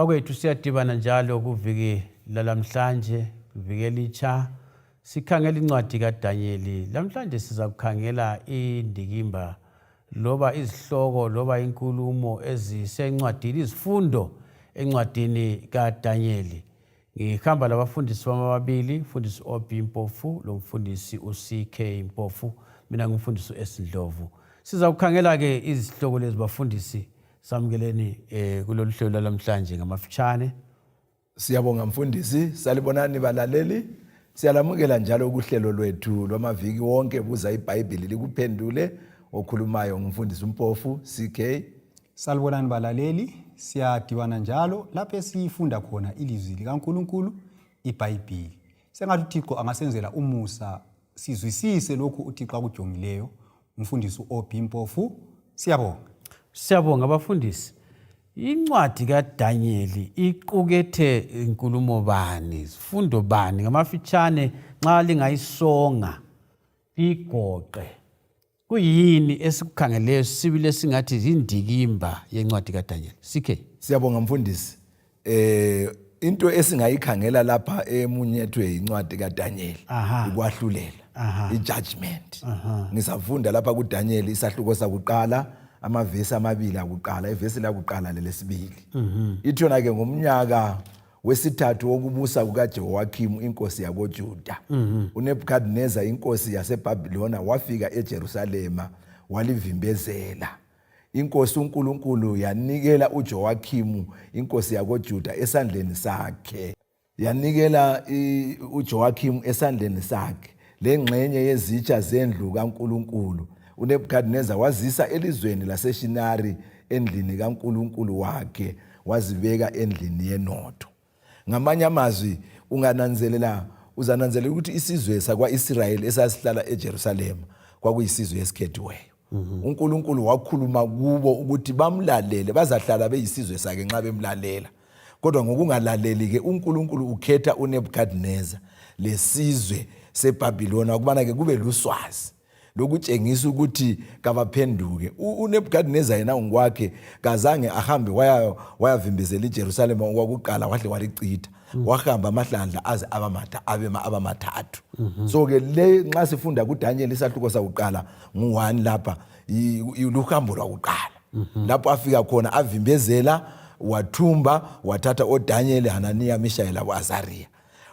Bakwethu siyadibana njalo kuviki lalamhlanje, kuviki elitsha. Sikhangela incwadi kaDanyeli. Lamhlanje siza kukhangela indikimba loba izihloko loba inkulumo ezisencwadini, izifundo encwadini kaDanyeli. Ngihamba labafundisi ababili, umfundisi OB Mpofu lo mfundisi uCK Mpofu, mina ngumfundisi uSindlovu. Siza kukhangela ke izihloko lezi bafundisi. Samkeleni kulolu hlelo lamhlanje ngamafitshane. Siyabonga mfundisi, salibonani balaleli. Siyalamukela njalo kuhlelo lwethu lwamaviki wonke Buza Ibhayibhili likuphendule, okhulumayo ngumfundisi Mpofu CK. Salibonani balaleli, siyadibana njalo lapho esifunda khona ilizwi likaNkulunkulu iBhayibhili. Sengathi uThixo angasenzela umusa sizwisise lokhu uThixo akujongileyo. Umfundisi OB Mpofu, siyabonga. Siyabonga abafundisi. Incwadi kaDanyeli iqukethe inkulumo bani, isifundo bani ngamafitshane nxa lingayisonga igoqe. Kuyini esikukhangeleyo sibile singathi indikimba yencwadi kaDanyeli? CK. Siyabonga mfundisi. Into esingayikhangela lapha emunyethwe incwadi kaDanyeli ikwahlulela, ijudgment. Ngisafunda lapha kuDanyeli isahluko sakuqala, amavesi amabili akuqala, ivesi lakuqala lelesibili. Ithi yona ke ngomnyaka wesithathu wokubusa kukaJehoyakhimi inkosi yakoJuda, uNebukadneza inkosi yaseBhabhiloni wafika eJerusalema walivimbezela. Inkosi uNkulunkulu yanikela uJehoyakhimi inkosi yakoJuda esandleni sakhe. Yanikela uJehoyakhimi esandleni sakhe lengxenye yezitsha zendlu kaNkulunkulu. uNebukadneza wazisa elizweni laseShinari endlini kaNkulunkulu wakhe, wazibeka endlini yenotho. Ngamanye amazwi uzananzelela ukuthi isizwe sakwa-Israyeli esasihlala eJerusalema kwakuyisizwe esikhethiweyo. uNkulunkulu wakhuluma kubo ukuthi bamlalele, bazahlala beyisizwe sakhe nxa bemlalela. Kodwa ngokungalaleli ke uNkulunkulu ukhetha uNebukadneza lesizwe seBhabhiloni ukubana ke kube luswazi lokutshengisa ukuthi kabaphenduke. uNebukadneza yena ngokwakhe kazange ahambe wayavimbezela iJerusalema okwakuqala wahle walicitha. Wahamba amahlandla aze abamathathu. So ke le nxa sifunda kuDanyeli isahluko sakuqala ngu1 lapha luhambo lwakuqala. Lapho afika khona avimbezela, wathumba, wathatha oDanyeli, Hananiya, Mishaeli laboAzariya.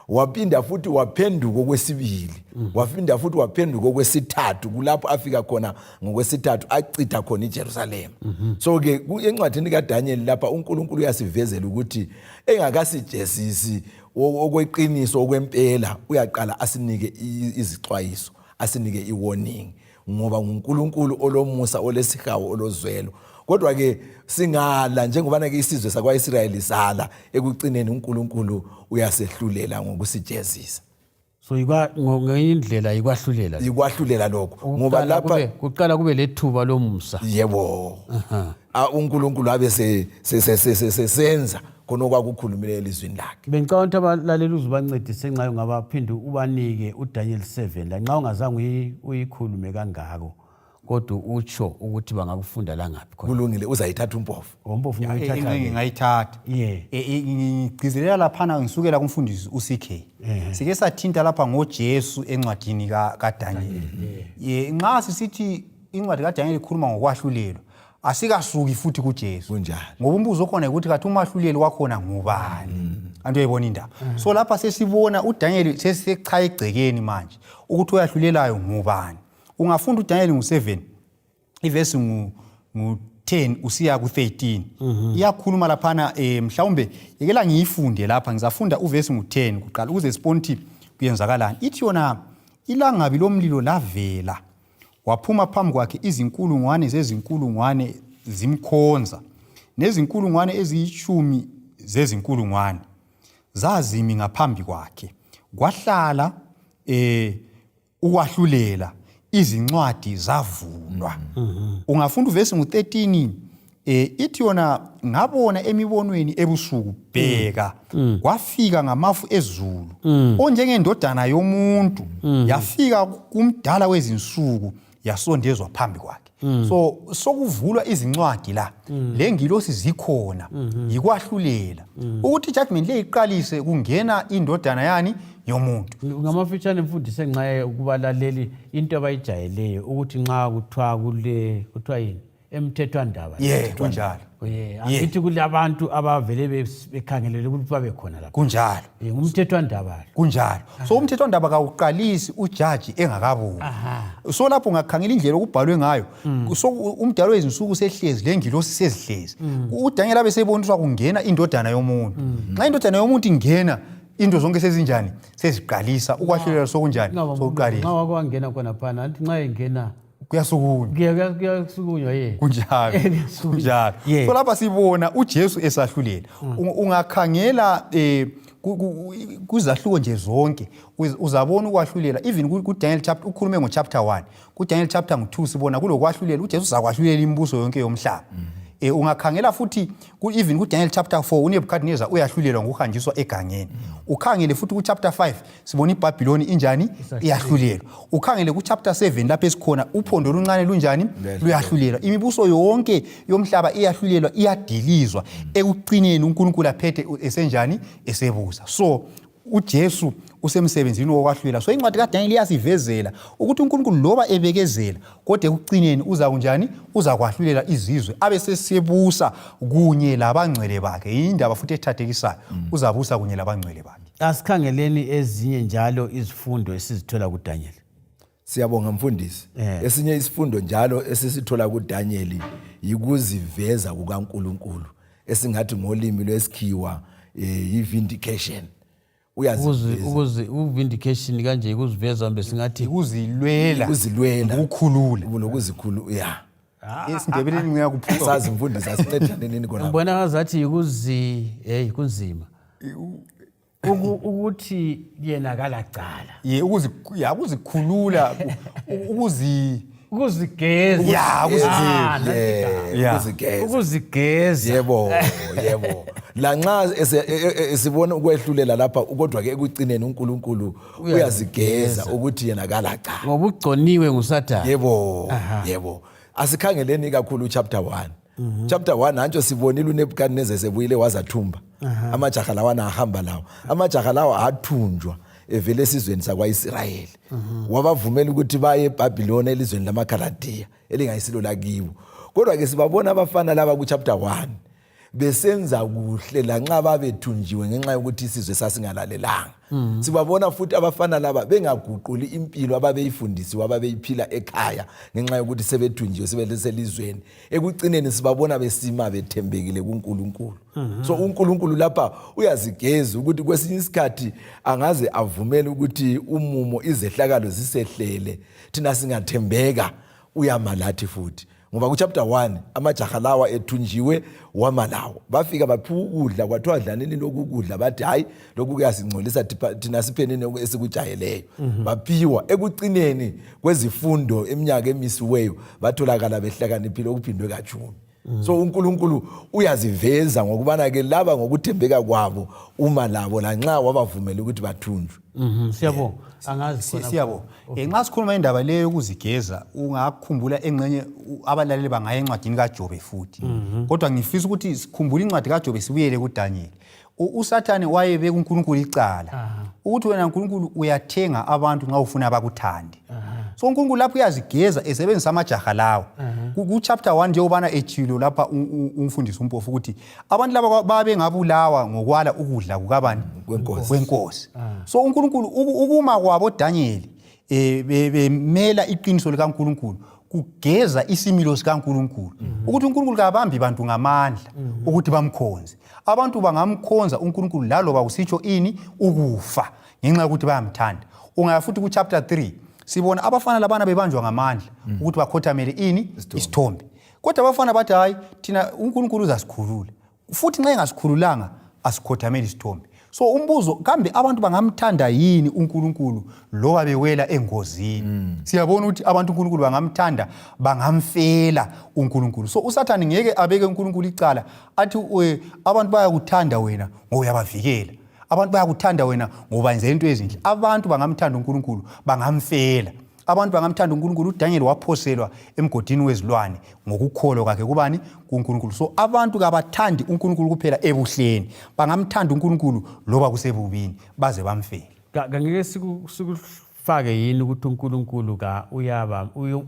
Waphinda futhi waphenduka okwesibili, waphinda futhi waphenduka okwesithathu, kulapho afika khona ngokwesithathu acitha khona iJerusalema. So ke encwadini kaDanyeli lapha uNkulunkulu uyasivezela ukuthi engakasijesisi okweqiniso okwempela uyaqala asinike izixwayiso, asinike iwarning, ngoba nguNkulunkulu olomusa, olesihawu, olozwelo. Kodwa ke singala njengobana ke isizwe sakwa-Israyeli sala, ekucineni uNkulunkulu uyasehlulela ngokusijezisa. So ngindlela ikwahlulela. Ikwahlulela lokho. Ngoba lapha kuqala kube lethuba lomusa. Yebo. uNkulunkulu abe senza khona okwakukhulumile elizwini lakhe. Bengicabanga ukuthi abalaleli uzubancedise nxa ungabaphinde ubanike uDanyeli 7 la nxa ungazange uyikhulume kangako. Kodwa utsho ukuthi bangakufunda la ngaphi khona. Kulungile, uzayithatha uMpofu. Umpofu ngiyayithatha. Ngiyayithatha. Ngigcizelela laphana ngisukela kumfundisi uCK. Sike sathinta lapha ngoJesu encwadini kaDanyeli. Nxa sisithi incwadi kaDanyeli ikhuluma ngokwahlulelwa, asikasuki futhi kuJesu. Kunjani? Ngoba umbuzo khona ukuthi kathi umahluleli wakhona ngubani? Antu uyayibona indaba. So lapha sesibona uDanyeli sesichaye egcekeni manje ukuthi uyahlulelayo ngubani. Ungafunda uDanyeli ngu7 ivesi ngu10 usiya ku13. Iyakhuluma laphana mhlawumbe yekela ngiyifunde lapha, ngizafunda uvesi ngu10 kuqala ukuze sibone ukuthi kuyenzakalani. Ithi yona ilangabi lomlilo lavela, waphuma phambi kwakhe izinkulungwane zezinkulungwane zimkhonza, nezinkulungwane eziyishumi zezinkulungwane zazimi ngaphambi kwakhe. Kwahlala ukwahlulela, izincwadi zavulwa. Ungafunda uvesi ngu13, ithi yona ngabona emibonweni ebusuku bheka, kwafika ngamafu ezulu onjengendodana yomuntu, yafika kumdala wezinsuku yasondezwa phambi kwakhe. So sokuvulwa izincwadi la le ngilosi zikhona yikwahlulela ukuthi judgment le iqalise kungena indodana yani yomuntu. Ngamafitshane mfundisi nxa ukubalaleli into abayijayeleyo ukuthi nxa kuthiwa yini emthethwandaba kunjalo. Angithi kule abantu abavele bekhangelele ukuthi babe khona lapha kunjalo ngumthethwandaba kunjalo. So umthethwandaba kawuqalisi ujaji engakaboni. So lapho ungakhangela indlela okubhalwe ngayo so umdalo wezinsuku sehlezi lengilosi sezihlezi uDaniel abe seboniswa kungena indodana yomuntu. Nxa indodana yomuntu ingena into zonke sezinjani seziqalisa ukwahlulela sokunjani sokuqalisa. Nxa wakwangena khona phana anti nxa engena kuyasukunywa kunjalo kunjalo. So lapha sibona uJesu esahlulela. Ungakhangela kuzahluko nje zonke uzabona ukwahlulela even kuDaniel chapter ukhulume ngochapter 1 kuDaniel chapter 2 sibona kulokwahlulela uJesu uzakwahlulela imibuso yonke yomhlaba. Ungakhangela futhi even kuDaniel chapter 4 uNebukadnezar uyahlulelwa ngokuhanjiswa egangeni. Ukhangele futhi kuchapter 5 sibona iBhabhiloni injani iyahlulelwa. Ukhangele kuchapter 7 lapho esikhona uphondo oluncane lunjani luyahlulelwa. Imibuso yonke yomhlaba iyahlulelwa iyadilizwa ekucineni uNkulunkulu aphethe esenjani esebuza. So uJesu usemsebenzini wokwahlulela. So incwadi kaDaniel iyasivezela ukuthi uNkulunkulu loba ebekezela kodwa ekucineni uza kunjani uzakwahlulela izizwe abe sesebusa kunye labangcwele bakhe. Indaba futhi ethathekisayo uzabusa kunye labangcwele bakhe. Asikhangeleni ezinye njalo izifundo esizithola kuDaniel. Siyabonga mfundisi. Esinye isifundo njalo esisithola kuDaniel yikuziveza kukaNkulunkulu esingathi ngolimi lwesikhiwa yivindication. Vindication kanje ukuziveza mbe singathi ukuzilwela ukukhulula nokuzikhulula esindebeleni ngiyakuphuza sazi mfundisi asincedane nini khona. Ngibona ngazathi kunzima ukuthi yena kalacala ukuzikhulula ukuzigeza ukuzigeza. Yebo lanxa sibona ukwehlulela lapha kodwa ke ekucineni uNkulunkulu uyazigeza ukuthi yena kalacala ngoba ugconiwe nguSathane. Yebo asikhangeleni kakhulu chapter 1. Chapter 1 nantsho sibonile uNebukadnezar sebuyile wazathumba amajaha lawana ahamba lawo. Amajaha lawa athunjwa evele esizweni sakwaIsrayeli wabavumela ukuthi baye eBhabhiloni elizweni lamaKhaladiya elingayisilo lakibo. Kodwa ke sibabona abafana laba ku chapter 1 besenza kuhle lanxa babethunjiwe ngenxa yokuthi isizwe sasingalalelanga. Sibabona futhi abafana laba bengaguquli impilo ababeyifundisiwe ababeyiphila ekhaya ngenxa yokuthi sebethunjiwe sebeleselizweni. Ekucineni sibabona besima bethembekile kuNkulunkulu. So uNkulunkulu lapha uyazigeza ukuthi kwesinye isikhathi angaze avumele ukuthi umumo izehlakalo zisehlele thina singathembeka uyamalathi futhi. Ngoba ku chapter 1 amajaha lawa ethunjiwe wamalawo bafika baphiwa ukudla kwathiwa dlanini lokudla bathi hayi lokhu kuyasingcolisa thina siphenene esikujayeleyo. Baphiwa ekucineni kwezifundo eminyaka emisiweyo batholakala behlakaniphile okuphindwe kachumi. So uNkulunkulu uyaziveza ngokubana ke laba ngokuthembeka kwabo uma labo lanxa wabavumela ukuthi bathunjwe. Siyabonga angazi siyabonga. Nxa sikhuluma indaba leyo yokuzigeza ungakukhumbula engcenye abalaleli bangaya encwadini kaJobe futhi. Kodwa ngifisa ukuthi sikhumbule incwadi kaJobe sibuyele kuDaniel. uSathane wayebeka uNkulunkulu icala ukuthi wena uNkulunkulu uyathenga abantu nxa ufuna abakuthande. So uNkulunkulu lapho uyazigeza esebenzisa amajaha lawo. Ku chapter 1 nje ubana ethilo lapha umfundisi umpofu ukuthi abantu laba babe ngabulawa ngokwala ukudla kukabani kwenkosi. So uNkulunkulu ukuma kwabo Daniel bemela iqiniso likaNkulunkulu kugeza isimilo sikaNkulunkulu ukuthi uNkulunkulu kabambi abantu ngamandla ukuthi bamkhonze. Abantu bangamkhonza uNkulunkulu laloba kusitsho ini ukufa ngenxa ukuthi bayamthanda. Ungaya futhi ku chapter 3 sibona abafana labana bebanjwa ngamandla ukuthi bakhothamele ini isithombe. Kodwa abafana bathi hayi thina uNkulunkulu uzasikhulula. Futhi nxa engasikhululanga asikhothamele isithombe. So umbuzo kambe abantu bangamthanda yini uNkulunkulu loba bewela engozini? Siyabona ukuthi abantu uNkulunkulu bangamthanda bangamfela uNkulunkulu. So uSathane ngeke abeke uNkulunkulu icala athi abantu bayakuthanda wena ngoba uyabavikela. Abantu bayakuthanda wena ngoba wenza into ezinhle. Abantu bangamthanda uNkulunkulu bangamfela. abantu bangamthanda uNkulunkulu. uDaniel waphoselwa emgodini wezilwane ngokukholwa kwakhe kubani? kuNkulunkulu. So abantu kabathandi uNkulunkulu kuphela ebuhleni, bangamthanda uNkulunkulu loba kusebubini baze bamfele. Ngeke sikufake yini ukuthi uNkulunkulu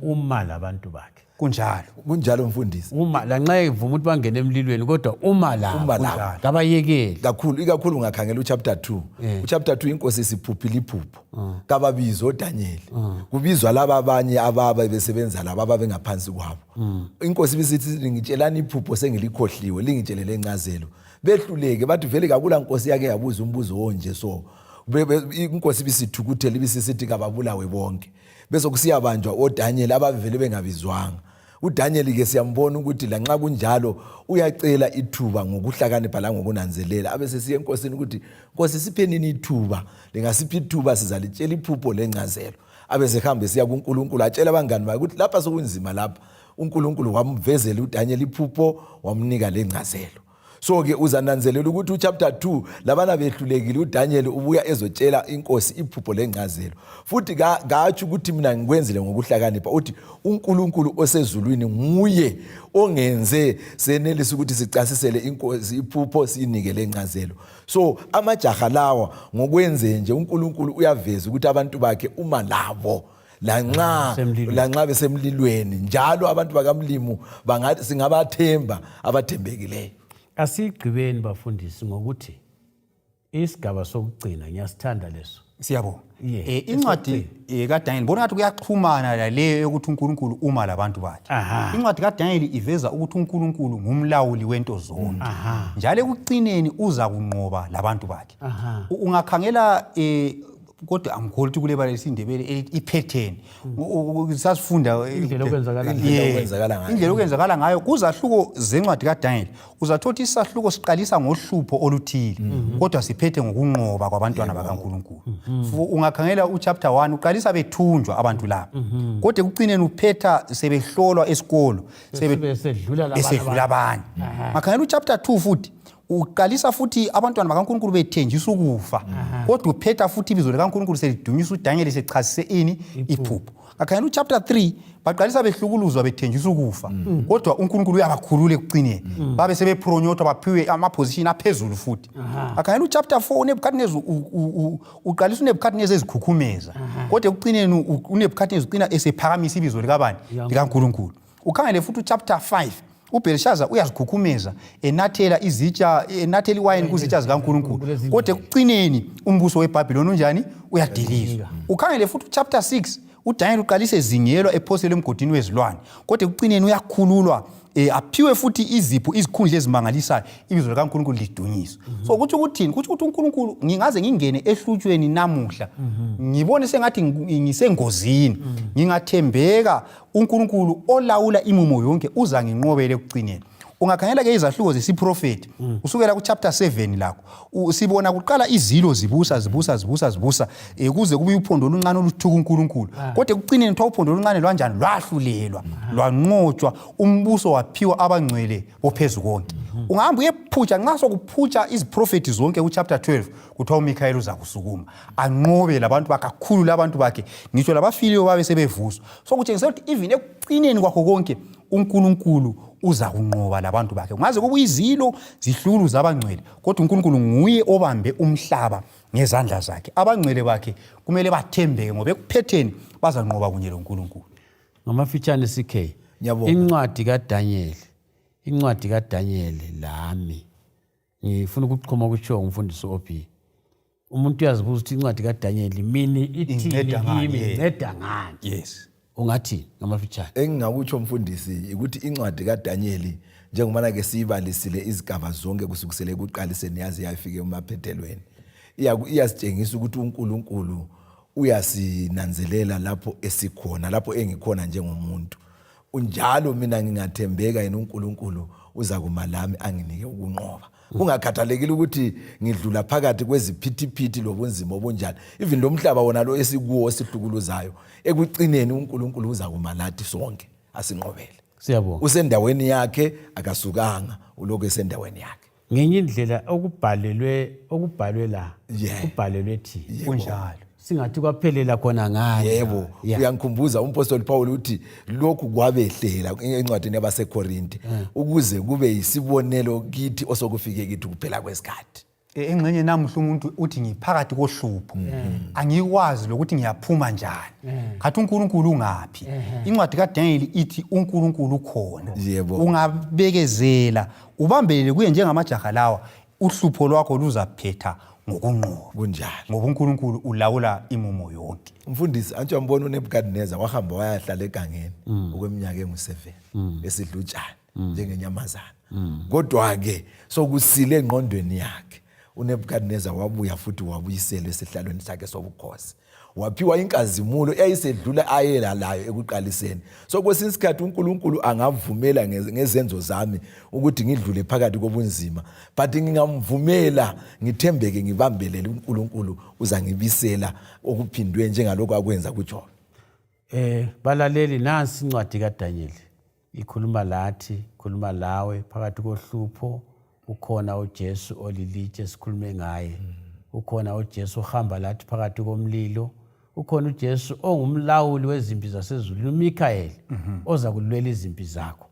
uma labantu bakhe? Kunjalo mfundisi. Uma lanxa evuma ukuthi bangene emlilweni kodwa uma la kabayekeli. Ikakhulu ungakhangela uchapter 2. Uchapter 2 inkosi isiphuphile iphupho. Kababizo uDaniel. Kubizwa laba abanye ababa besebenza laba ababengaphansi kwabo. Inkosi bisithi ngitshelani iphupho sengilikhohliwe, lingitshelele encazelo. Behluleke bathi vele kakula nkosi yake yabuza umbuzo onje so. Inkosi bisithukuthela ibisithi kababulawe bonke. Bese kusiyabanjwa oDaniel abavele bengabizwanga. uDaniel ke siyambona ukuthi lanxa kunjalo uyacela ithuba ngokuhlakanipha la ngokunanzelela. Abese siye enkosini ukuthi Nkosi siphenini ithuba, lingasiphi ithuba sizalitshela iphupho lencazelo. Abese hambe siya kuNkulunkulu atshela abangani bakhe ukuthi lapha sokunzima lapha. uNkulunkulu wamvezela uDaniel iphupho wamnika lencazelo. So ke uzananzelela ukuthi uchapter 2 labana behlulekile uDaniel ubuya ezotshela inkosi iphupho lencazelo. Futhi gatsho ukuthi mina ngikwenzile ngokuhlakanipha. Uthi uNkulunkulu osezulwini nguye ongenze senelisa ukuthi sicasisele inkosi iphupho sinike lencazelo. So amajaha lawa ngokwenze nje uNkulunkulu uyaveza ukuthi abantu bakhe uma labo lanxa besemlilweni njalo abantu bakamlimu bangathi singabathemba abathembekileyo. Asigqibeni bafundisi ngokuthi isigaba sokugcina ngiyasithanda leso. Siyabonga. Incwadi kaDaniel bona ngathi kuyaxhumana laleyo ukuthi uNkulunkulu uma labantu bakhe. Incwadi kaDaniel iveza ukuthi uNkulunkulu ngumlawuli wento zonke. Njalo ekuqineni uza kunqoba labantu bakhe. Ungakhangela kodwa angikholwa ukuthi kuleba lesindebele ipattern sasifunda indlela okwenzakala ngayo kuzahluko zencwadi kaDaniel. Uzathola isahluko siqalisa ngohlupho oluthile kodwa siphethe ngokunqoba kwabantwana bakaNkulunkulu. Ungakhangela uchapter 1 uqalisa bethunjwa abantu laba kodwa ekuqineni uphetha sebehlolwa esikolo besedlula abanye. Ngakhangela uchapter 2 futhi uqalisa futhi abantwana bakaNkulunkulu bethenjiswa ukufa kodwa uphetha futhi ibizo likaNkulunkulu selidunyiswa uDaniel sechasise ini iphupho. Ngakhangela uchapter 3 baqalisa behlukuluzwa bethenjiswa ukufa kodwa uNkulunkulu uyabakhulula ekuqineni babe sebepronyotha baphiwe amaposition aphezulu futhi. Ngakhangela uchapter 4 uNebukadneza uqalisa uNebukadneza ezikhukhumeza kodwa ekuqineni uNebukadneza uqina esephakamisa ibizo likabani likaNkulunkulu. Ukhangele futhi uchapter 5 uBelshaza uyazikhukhumeza enathela izitsha enathela iwayini kuzitsha zikaNkulunkulu kodwa ekuqineni umbuso weBhabhiloni unjani uyadilizwa. Ukhangele futhi chapter 6 uDaniel uqalise ezingelwa ephoselwe emgodini wezilwane kodwa ekuqineni uyakhululwa aphiwe futhi izipho izikhundla ezimangalisayo ibizo likaNkulunkulu lidunyiswa. So kuthi ukuthini? Kuthi ukuthi uNkulunkulu ngingaze ngingene ehlutshweni namuhla ngibone sengathi ngisengozini ngingathembeka uNkulunkulu olawula imumo yonke uza nginqobele ekuqineni. Ungakhangela ke izahluko zesiprofeti usukela ku chapter 7 lakho sibona kuqala izilo zibusa kuze kube uphondo oluncane oluthuka uNkulunkulu kodwa ekuqineni twa uphondo oluncane lwanjani lwahlulelwa lwanqotshwa umbuso waphiwa abangcwele bophezulu konke. Ungahamba uyephutsha nxa sokuphutsha iziprofeti zonke ku chapter 12 kuthiwa uMikhayeli uza kusukuma anqobe labantu bakakhulu labantu bakhe ngitsho labafiliyo babe sebevuswa. So kutshengisa ukuthi even ekuqineni kwakho konke uNkulunkulu uza kunqoba labantu bakhe. Ngaze kube izilo zihlulu zabangcwele kodwa uNkulunkulu nguye obambe umhlaba ngezandla zakhe. Abangcwele bakhe kumele bathembeke ngoba ekuphetheni bazanqoba kunye loNkulunkulu. Ngamafitshane CK incwadi kaDaniel lami ngifuna ukuchoma kutsho umfundisi OP. Umuntu uyazibuza ukuthi incwadi kaDaniel mini ithi inceda ngani? Yes. Ungathi ngamafitshane engingakutsho mfundisi ukuthi incwadi kaDaniel njengomana ke siyibalisile izigaba zonke kusukisele ekuqaliseni yazi yafike emaphethelweni iyasitshengisa ukuthi uNkulunkulu uyasinanzelela lapho esikhona lapho engikhona njengomuntu. Unjalo mina ngingathembeka yena uNkulunkulu uza kumalami anginike ukunqoba. Kungakhathalekile ukuthi ngidlula phakathi kweziphithiphithi lobunzima obunjani. Even lo mhlaba wona lo esikuwo esihlukuluzayo ekuqineni uNkulunkulu uza kumalathi sonke asinqobele. Siyabonga. Usendaweni yakhe akasukanga uloko esendaweni yakhe. Ngenye indlela okubhalwe la kubhalelwe thi kunjalo. singathi kwaphelela khona ngani. Yebo, uyangikhumbuza umpostoli Paul uthi lokhu kwabehlela encwadini yabaseKorinte ukuze kube yisibonelo kithi osokufike kithi kuphela kwesikhathi. Engxenye namuhla umuntu uthi ngiphakathi kohlupho angikwazi lokuthi ngiyaphuma njani. Khathi uNkulunkulu ungaphi? Incwadi kaDaniel ithi uNkulunkulu ukhona. Ungabekezela ubambelele kuye njengamajaha lawa, uhlupho lwakho luzaphetha ngokunqoba kunjalo ngoba uNkulunkulu ulawula imumo yonke. Mfundisi antsho ambona uNebukadnezar wahamba wayahlala egangeni okweminyaka engu7 esidla utshani njengenyamazana. Kodwa ke sokusile engqondweni yakhe uNebukadnezar wabuya futhi wabuyiselwa esihlalweni sakhe sobukhosi. Waphiwa inkazimulo eyayisedlula ayela layo ekuqaliseni. So kwesinye isikhathi uNkulunkulu angavumela ngezenzo zami ukuthi ngidlule phakathi kobunzima, but ngingamvumela ngithembeke ngibambelele uNkulunkulu uzangibisela okuphindwe njengalokho akwenza kuJob. Balaleli, nansi incwadi kaDaniel ikhuluma lathi, ikhuluma lawe phakathi kohlupho. Ukhona uJesu olilitshe sikhulume ngaye. Ukhona uJesu ohamba lathi phakathi komlilo. Ukhona uJesu ongumlawuli wezimpi zasezulwini, uMikaeli oza kulwela izimpi zakho.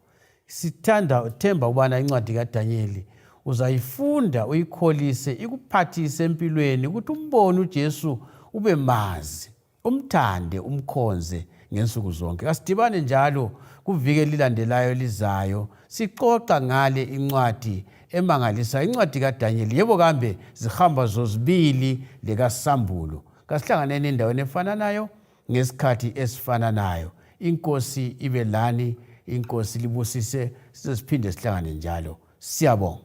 Sithanda themba ubana incwadi kaDaniel uzayifunda uyikholise ikuphathise empilweni ukuthi umbone uJesu ube mazi, umthande, umkhonze ngensuku zonke. Kasidibane njalo kuvike lilandelayo lizayo sixoxa ngale incwadi emangalisa, incwadi kaDaniel. Yebo kambe zihamba zozibili lekaSambulo. Kasihlanganeni endaweni efananayo ngesikhathi esifananayo. Inkosi ibe lani, inkosi libusise, size siphinde sihlangane njalo. Siyabonga.